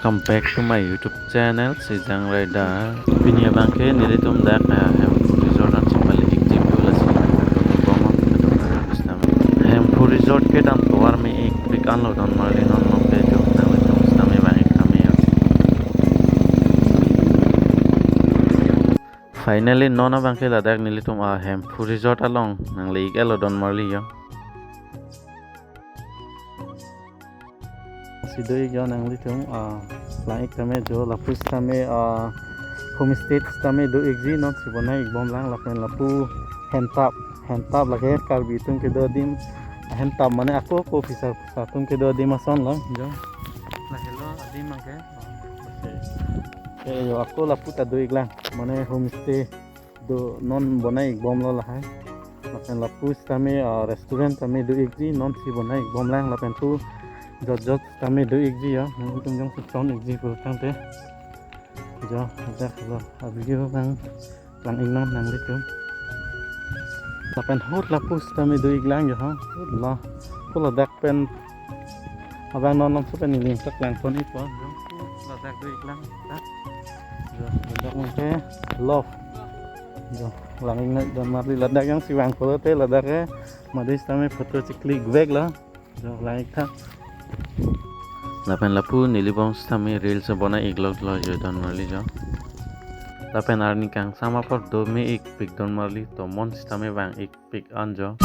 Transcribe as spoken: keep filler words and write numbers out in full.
Come back to my YouTube channel, Sejang Rider. Pini abangke nelitum dak, ah, Hemphu Resort an si pali ik jip dula si. Bom, Hemphu Resort kedam tovar me-ik pik anlo don marli, non along ke jo nanglitum sitame vang ik tame yo. Finally, non abangke ladak nelitum, ah, Hemphu Resort along nangli ik etlo don marli yo. Si do ik jo nanglitum, ah, lang ik tame jo lapu sitame, ah, homestay sitame do ikji, non si bonai ik bom lang, lapen lapu hentap, hentap lake Karbi atum kedo adim, hentap mane ako ako officer officer atum kedo adim ason lo jo. Lahelo adim abangke. Eh, jo ako lapu ta do ik lang, mane homestay do non bonai ik bom lo lahai. Lapen lapu sitame, ah, restaurant tame do ikji, non si bonai ik bom lang, lapen pu jot jot tame do ikji ya. Nanglitum jongsi chon ikji pu tangte. Jo, ladak lo, a-video abang lang ik non nanglitum. Lapen hut lapu sitame do ik lang jo ha. Hut lo. Pu ladak pen abang non non supen ini tak lang pon ipo. Jo, ladak do ik lang. Tak. Jo, ladak mungkin love. Jo, lang ik non don marli, ladak jongsi vang photo te ladak ke madu sitame photo cheklik vek lo. Jo, lang ik tha. Lapen lapu neli bom sitame reels bonai ik lok lo jo don marli jo. Lapen arni kangsam apor do me-ik pik don marli, to non sitame vang ik pik an jo.